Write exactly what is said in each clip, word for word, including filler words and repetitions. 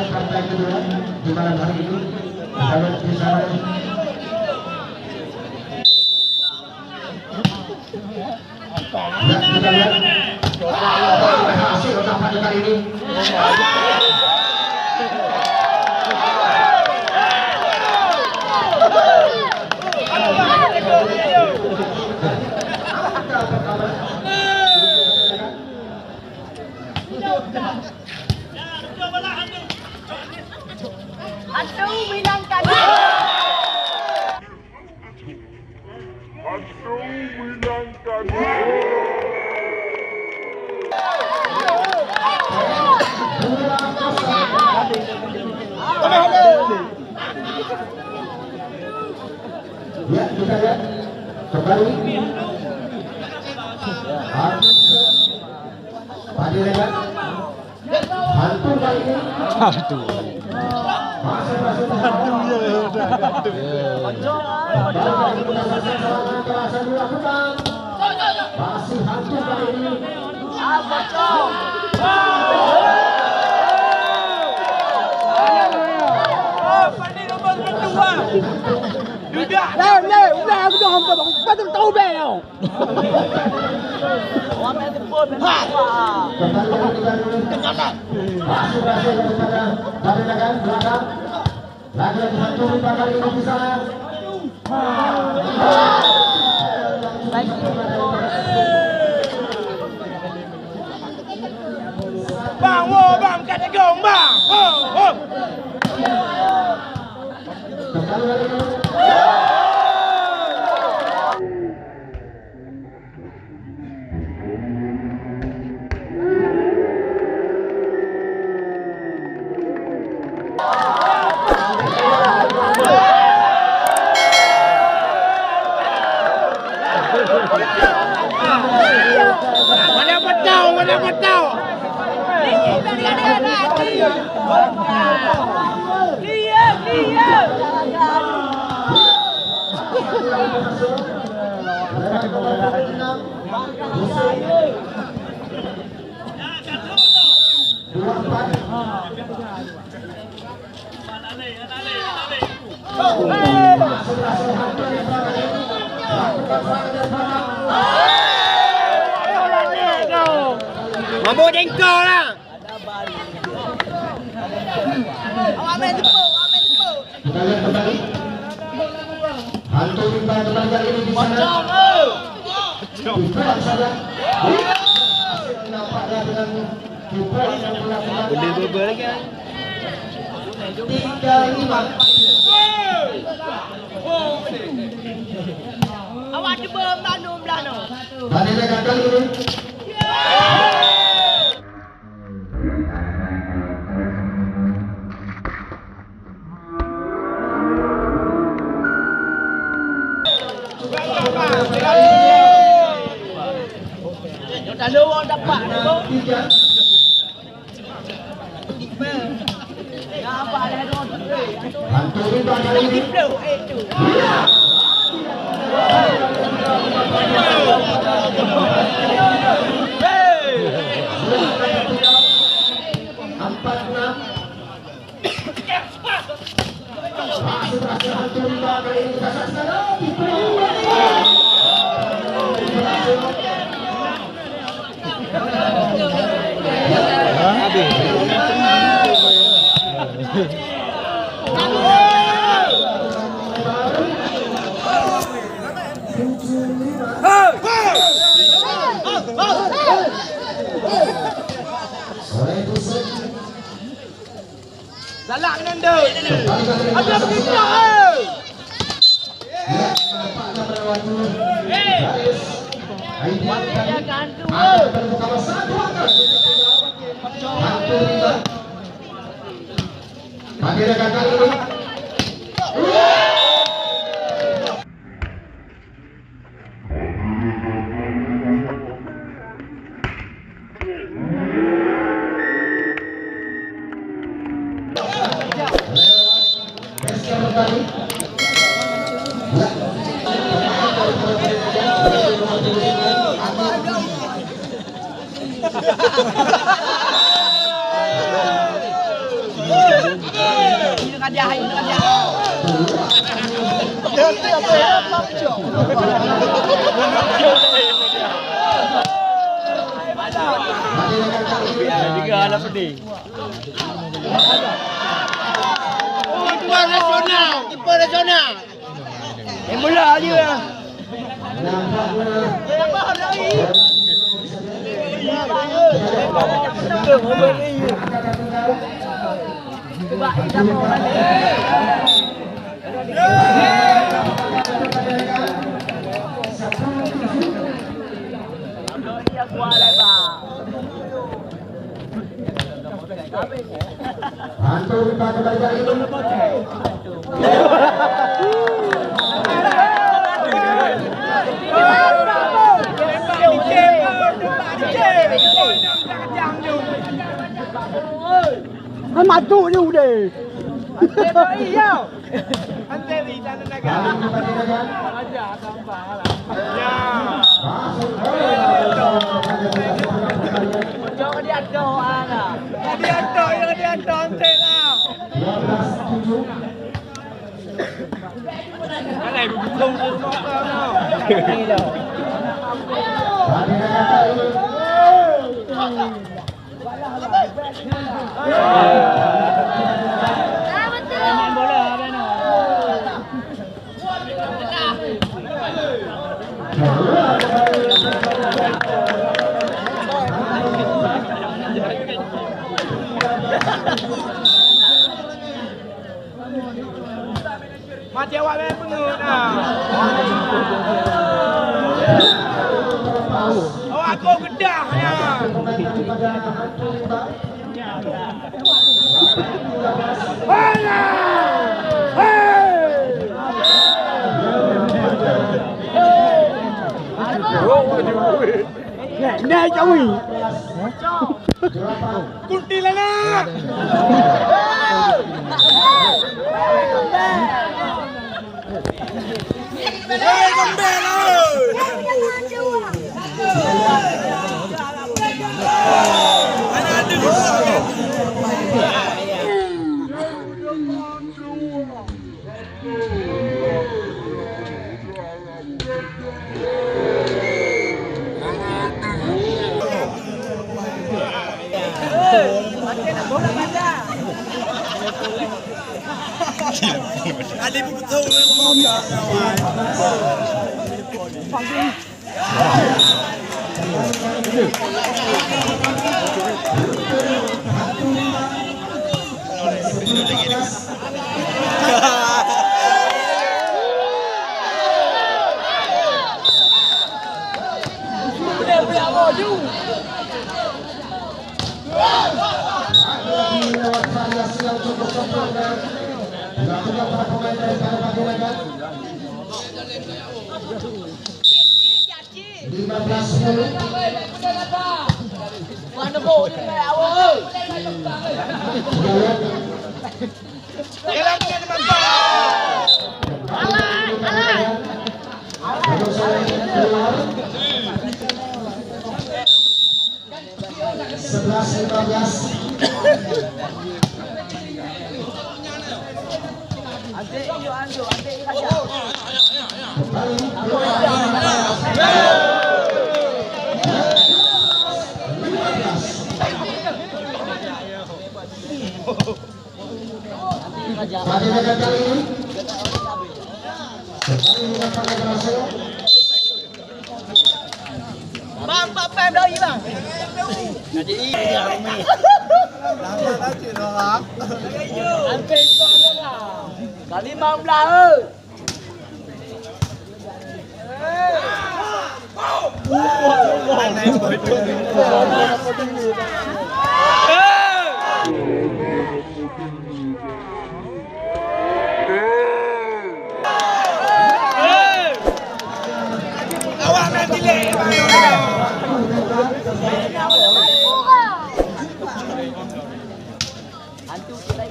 Partai kedua di malam hari ini, kalau bisa. Ya, kita lihat. Berhasil otak pada kali ini. Hantu bilang kami. Ya, kita lihat kembali. Pada lekat. Hantu kali ini. Hantu. Masih, masih. Hantu, ya, ya, udah, hantu. Masih hantu kali ini. Dah, dah, udah, aku dah hantu, aku patut tahu bel. Bang, woe, bang, ka teugong, bang. Ho, ho. Mana petau, mana petau? Mabuk jengkol lah. Awak main tepuk, awak main tepuk. Kita lihat kembali. Hantu rimba kembali kali ini di sana. Dibuang saja. Nampaknya dengan dibuang yang dilakukan. Boleh berubah lagi, kan? Tiga lima. Awak cuba bandum belah tu. Tadi dia gagal dulu. Hantu rimba kali ini. Empat enam. Galak nyan deuh. Habis begitu, eh. Tiga anak pedih. Kiper nasional, kiper nasional. Eh, bola je lah. Hai matuk je udeh. Anteri di dalam naga. Aja tambah lah. Ya. Jangan diatur, ah, lah. Jangan diatur, jangan diatur, anteri lah. Alah, ibu bukong tu rumah kau. Mati awak main pengeut ah. Awak kau gedah ya. Nah, nah, cawi. Kuntilanak! Lima belas sepuluh. Sebelas lima belas. Pada laga kali ini, kembali mendapatkan berhasil. Bang, empat pèm doi, Bang. Hampir ikut dah. Kali lima belas, eh.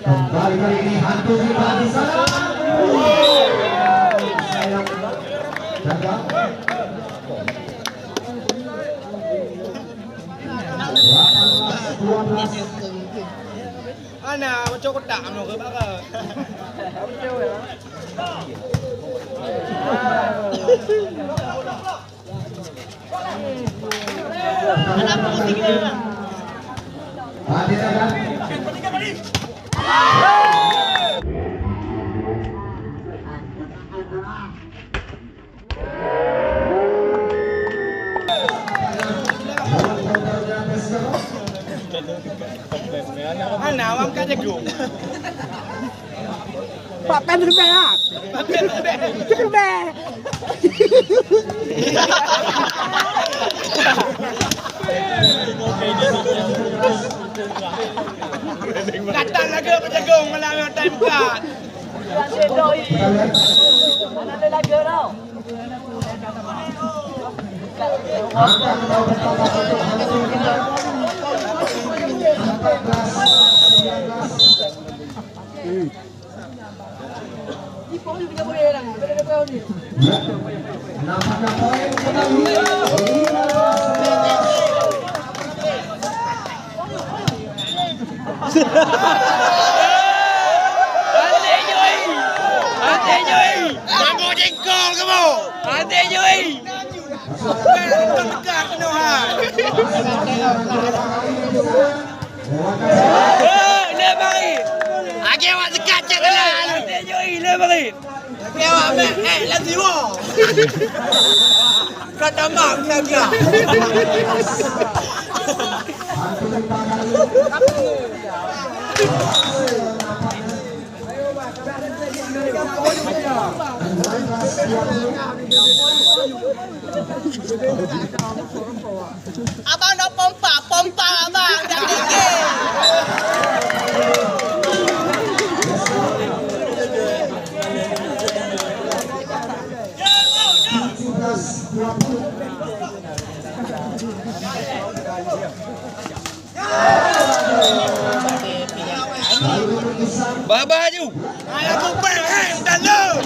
Kembali kali ini hantu tiba di sana. Sayang. Jaga. Delapan belas dua belas. Ana, macam kotak, anu, ke baka. Hana awak ka jago. Pak Pen rubek ah. Pak Pen rubek. Rubek. Datang lagi Pak Jagung malam yang time card. Adik Joi! Adik Joi! Mangkok jengkol kamu! Adik Joi! Eh, le bari! Adik awak dekat cek telah! Adik Joi, le bari! Tapi awak mek, eh, laju. Kau tambah, kira-kira. Abang dah pompa, pompa abang dah tinggi. Babah aju. Alah bukan hai tanda.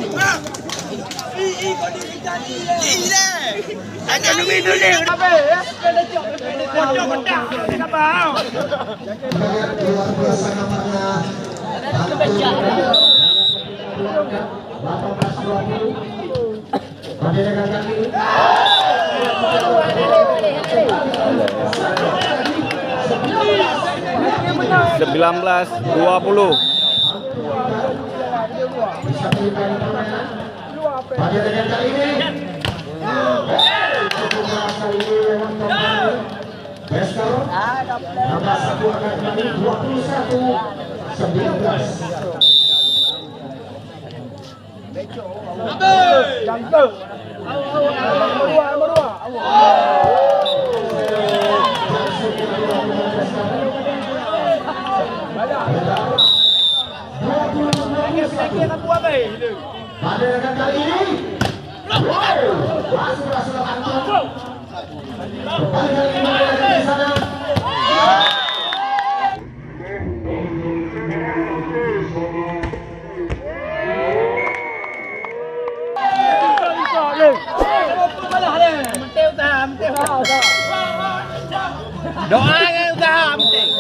Ih, ih, kau ni cari. Ih, leh. Ada demi dulu. Apa ya? Kocok kotak. Apa? Luar biasa nampaknya. Delapan belas dua puluh. Sembilan belas dua puluh. Pada dengan kali ini, cukup berhasil lewat kembali. Pesta tambah satu akan kembali dua puluh satu sembilan belas. Pada kali ini, wow, masuk, masuk, masuk. Kembali kali ini, masuk di sana. Doa ngon usaha penting.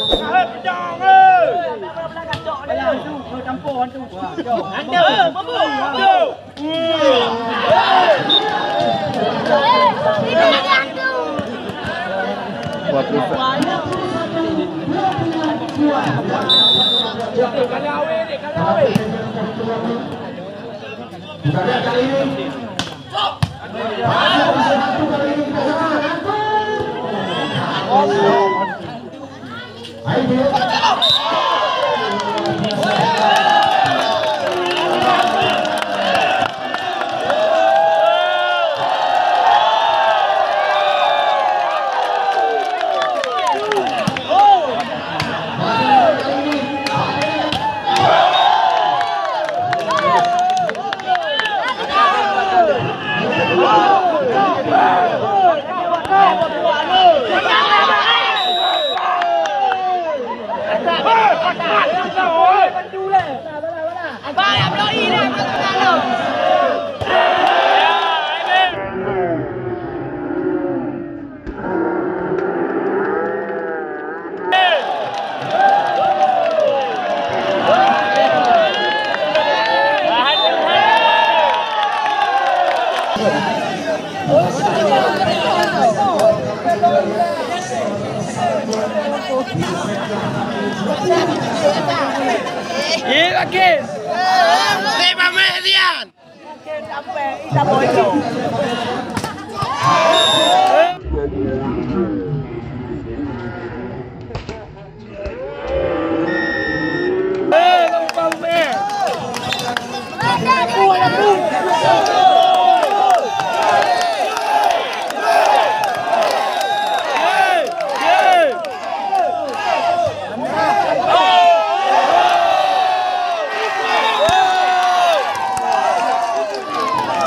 Ye, Bakis. Terima kasih, Yan.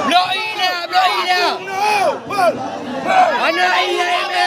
Bloe ie na, bloe ie na. Aneuk ie na.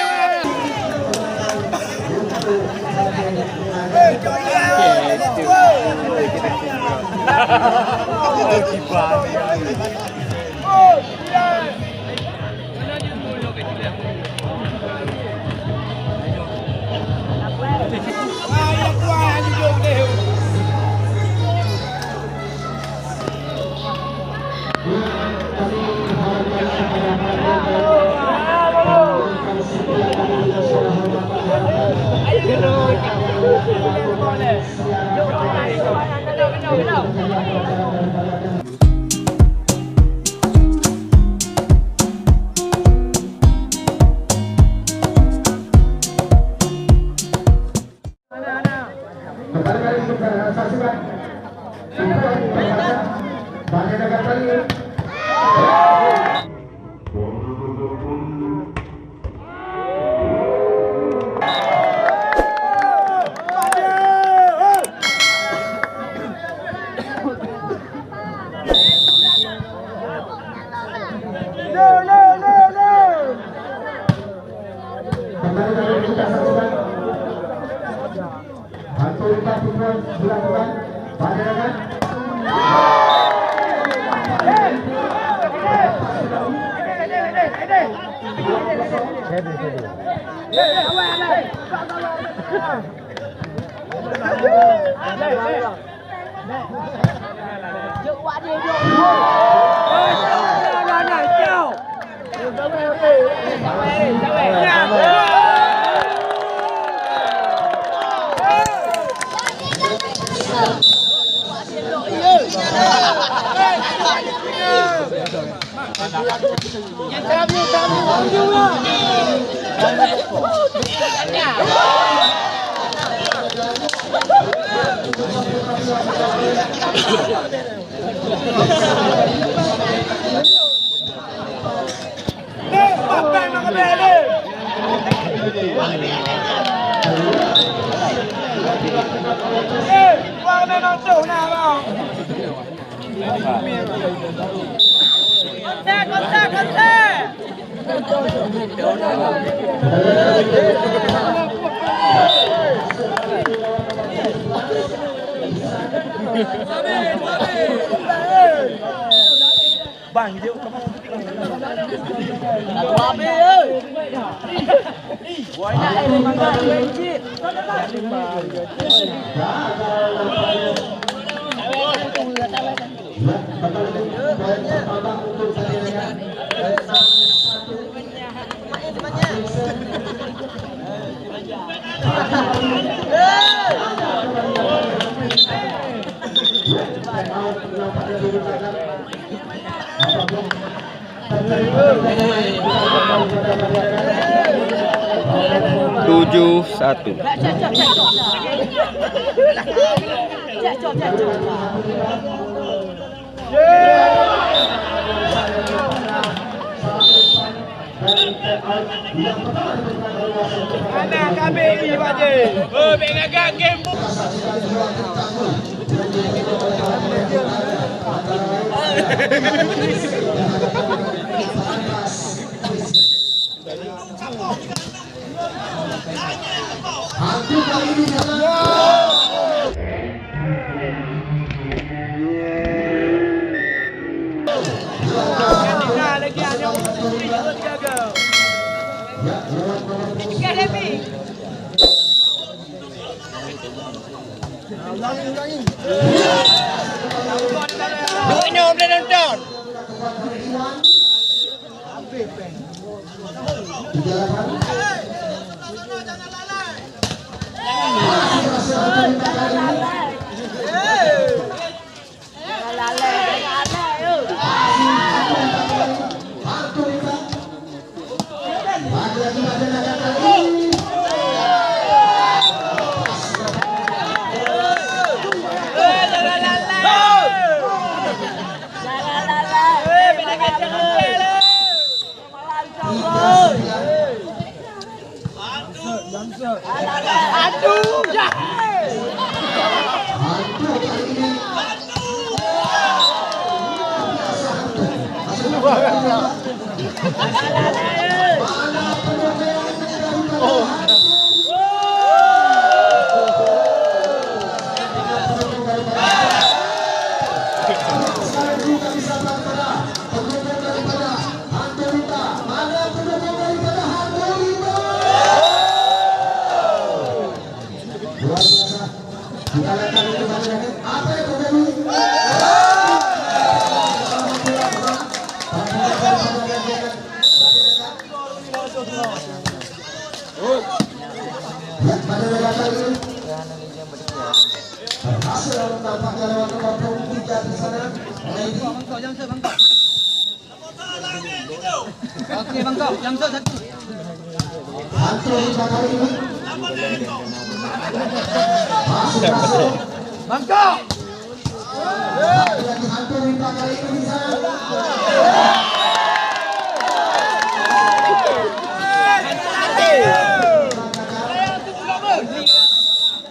Ya, kembali poin pertama untuk pertandingan. Enam satu. Tujuh satu. Anak kami ibaje. Oh, bek gagak game. Nyoe boleh nonton. Luar biasa. Kita lihat kali ini, apa yang terjadi? Pada lebar kali ini. Berhasil tampaknya lewat nomor punggung tiga di sana. Oke, Bangkok, yang satu. Hantu lima kali ini. Masuk, masuk. Bangkok. Lagi hantu lima kali ini di sana.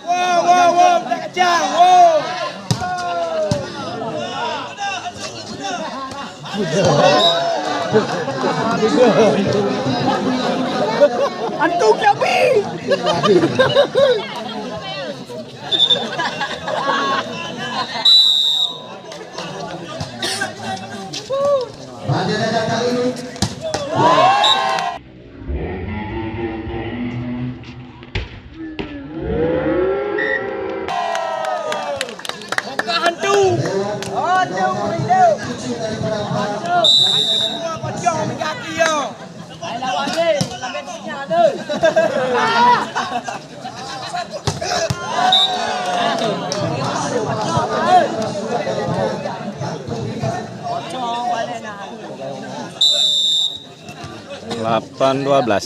Wow, wow, wow, tak kacang, wow. Hantu kiabi. Raja Dada kali ini. Buka hantu. Hantu, hantu. Hantu, hantu, pocong mega kaki yo. Ai lawan ni, sampai dunia tu. Delapan dua belas.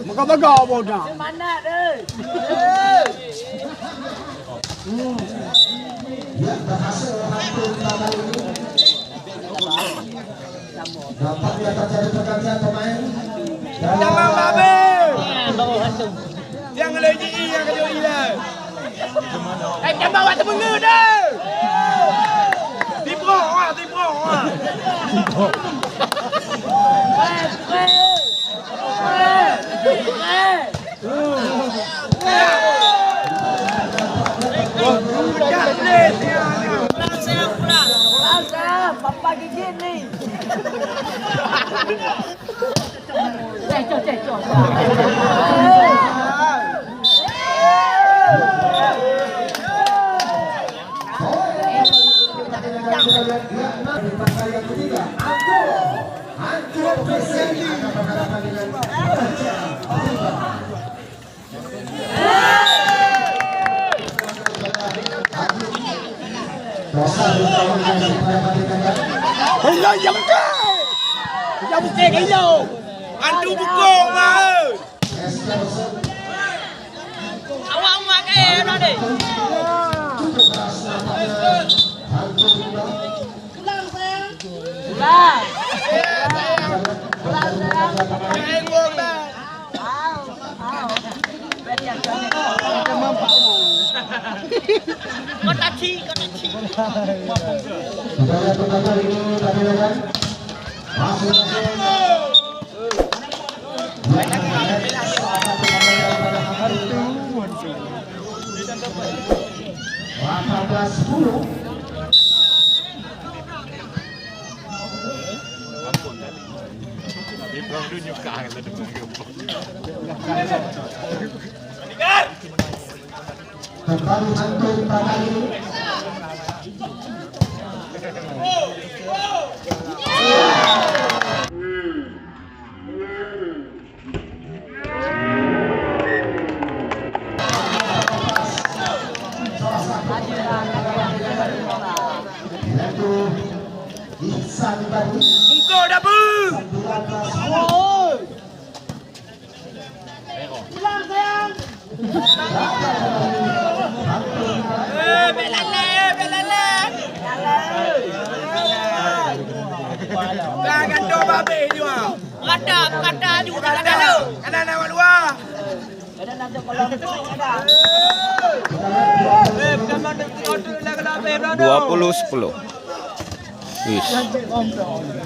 Maka-maka bodoh. Nampaknya terjadi pergantian pemain. Jangan babe. Yang lagi yang kejut hilang. Eh, jangan bawa temengu dah. Timbok ah, timbok ah. Gini. Cek, cek, cek, cek. Hantu bukong, Mak, eh. Awak mak, eh, anak dek. Pulang, sayang. Pulang. Pulang, sayang. Kau taci, kau taci. Kita lihat kembali ini, tadi, ya kan? Masih delapan belas sepuluh. Kembali hantu tadi. Bungkôh dabu! Pulang, sayang! Eh, bek lalai, eh, bek lalai! Dah gantung babeh jua! Rata, rata, jua, rata. Kanan, kanan, awak luar! Dua puluh sepuluh. Wis.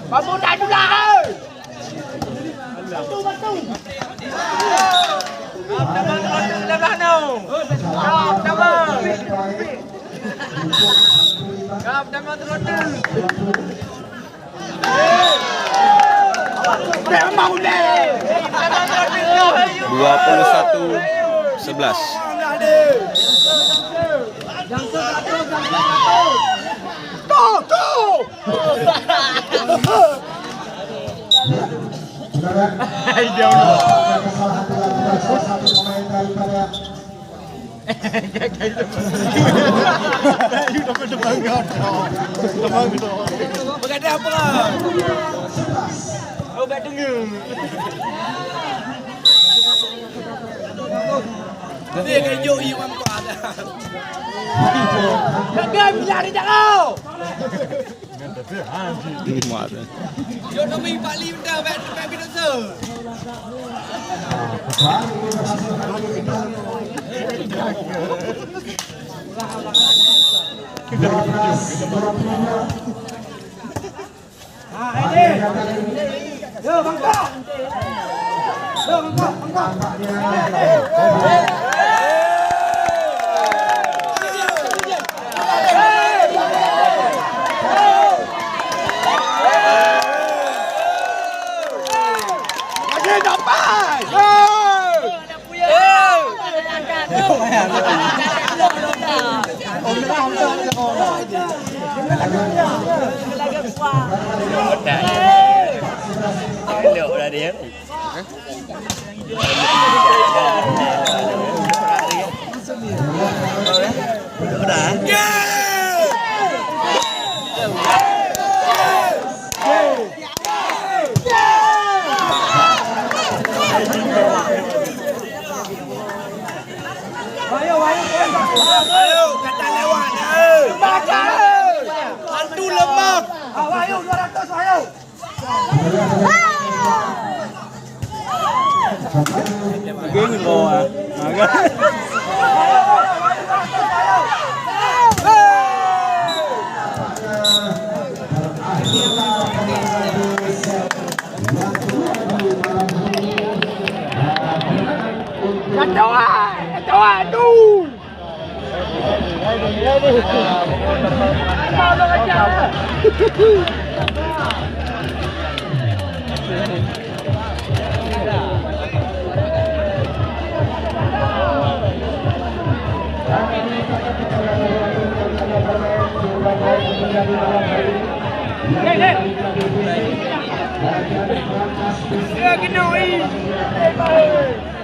Batu dah tulah, eh. Batu, batu. Gap teman terus. Gap teman terus. Dua puluh satu sebelas. Begadang apa? Oh, kat tengah. Dia kejut i mampa dah. Gagal bila dia tak tahu. Mat. Jok kami Pak Lim dah, bak tempat binasa. Ayo, ayo, ayo, kata lewat, eh. Hantu lemah. Ayo, ayo, dua ratus, ayo. Geng lo, ah. Kacau, ah! Kacau, ah! Aduh! Ya, kena, ih.